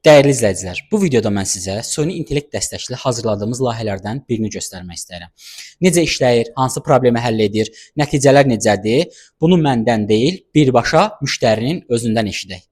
Dəyərli izləyicilər, bu videoda mən sizə süni intellekt dəstəkli hazırladığımız layihələrdən birini göstərmək istəyirəm. Necə işləyir, hansı problemi həll edir, nəticələr necədir? Bunu məndən deyil, birbaşa müştərinin özündən eşidək.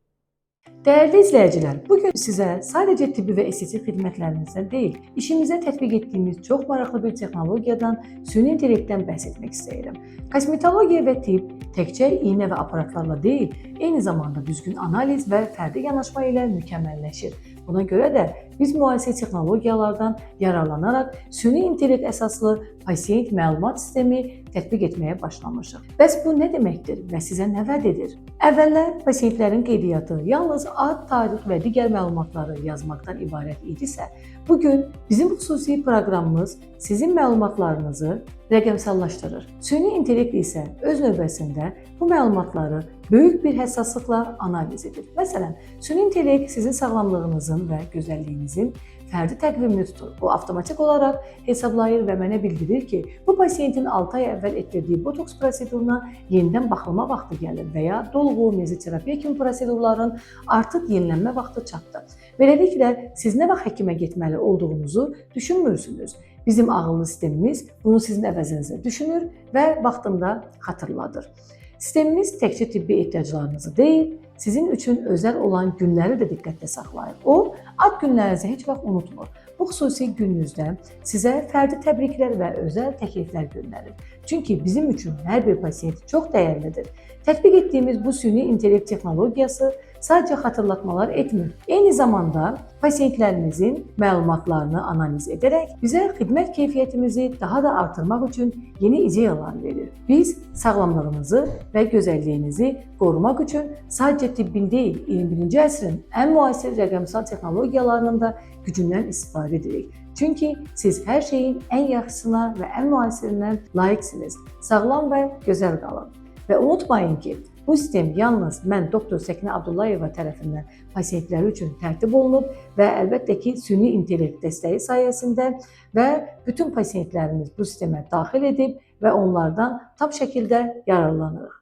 Dəyərli izləyicilər, bu gün sizə sadəcə tibbi və estetik xidmətlərimizdən deyil, işimizə tətbiq etdiyimiz çox maraqlı bir texnologiyadan, süni intellektdən bəhs etmək istəyirəm. Kosmetologiya və tibb təkcə iynə və aparatlarla deyil, eyni zamanda düzgün analiz və fərdi yanaşma ilə mükəmməlləşir. Buna görə də biz müasir texnologiyalardan yararlanaraq süni intellekt əsaslı pasiyent məlumat sistemi tətbiq etməyə başlamışıq. Bəs bu nə deməkdir və sizə nə vəd edir? Əvvəllər pasiyentlərin qeydiyyatı yalnız ad, tarix və digər məlumatları yazmaqdan ibarət idisə, bu gün bizim xüsusi proqramımız sizin məlumatlarınızı rəqəmsallaşdırır. Süni intellekt isə öz növbəsində bu məlumatları böyük bir həssaslıqla analiz edir. Məsələn, süni intellekt sizin sağlamlığınızın və gözəlliyinizin fərdi təqvimini tutur. O avtomatik olaraq hesablayır və mənə bildirir ki, bu pasiyentin 6 ay əvvəl etdirdiyi botoks proseduruna yenidən baxılma vaxtı gəlir və ya dolğu, mezoterapiya kimi prosedurların artıq yenilənmə vaxtı çatdı. Beləliklə, siz nə vaxt həkimə getməli olduğunuzu düşünmürsünüz. Bizim ağıllı sistemimiz bunu sizin əvəzinizə düşünür və vaxtında xatırladır. Sistemimiz təkcə tibbi ehtiyaclarınızı deyil, sizin üçün özəl olan günləri də diqqətdə saxlayır. O, ad günlərinizi heç vaxt unutmur. Bu xüsusi gününüzdə sizə fərdi təbriklər və özəl təkliflər göndərir. Çünki bizim üçün hər bir pasiyent çox dəyərlidir. Tətbiq etdiyimiz bu süni intellekt texnologiyası sadəcə xatırlatmalar etmir. Eyni zamanda pasiyentlərimizin məlumatlarını analiz edərək bizə xidmət keyfiyyətimizi daha da artırmaq üçün yeni ideyalar verir. Biz sağlamlığınızı və gözəlliyinizi qorumaq üçün sadəcə tibbin deyil, 21-ci əsrin ən müasir rəqəmsal texnologiyalarının da gücündən istifadə edirik. Çünki siz hər şeyin ən yaxşısına və ən müasirinə layiqsiniz. Sağlam və gözəl qalın. Və unutmayın ki, bu sistem yalnız mən doktor Səkinə Abdullayeva tərəfindən pasiyentləri üçün tərtib olunub və əlbəttə ki, süni intellekt dəstəyi sayəsində və bütün pasiyentlərimiz bu sistemə daxil edib və onlardan tam şəkildə yararlanırıq.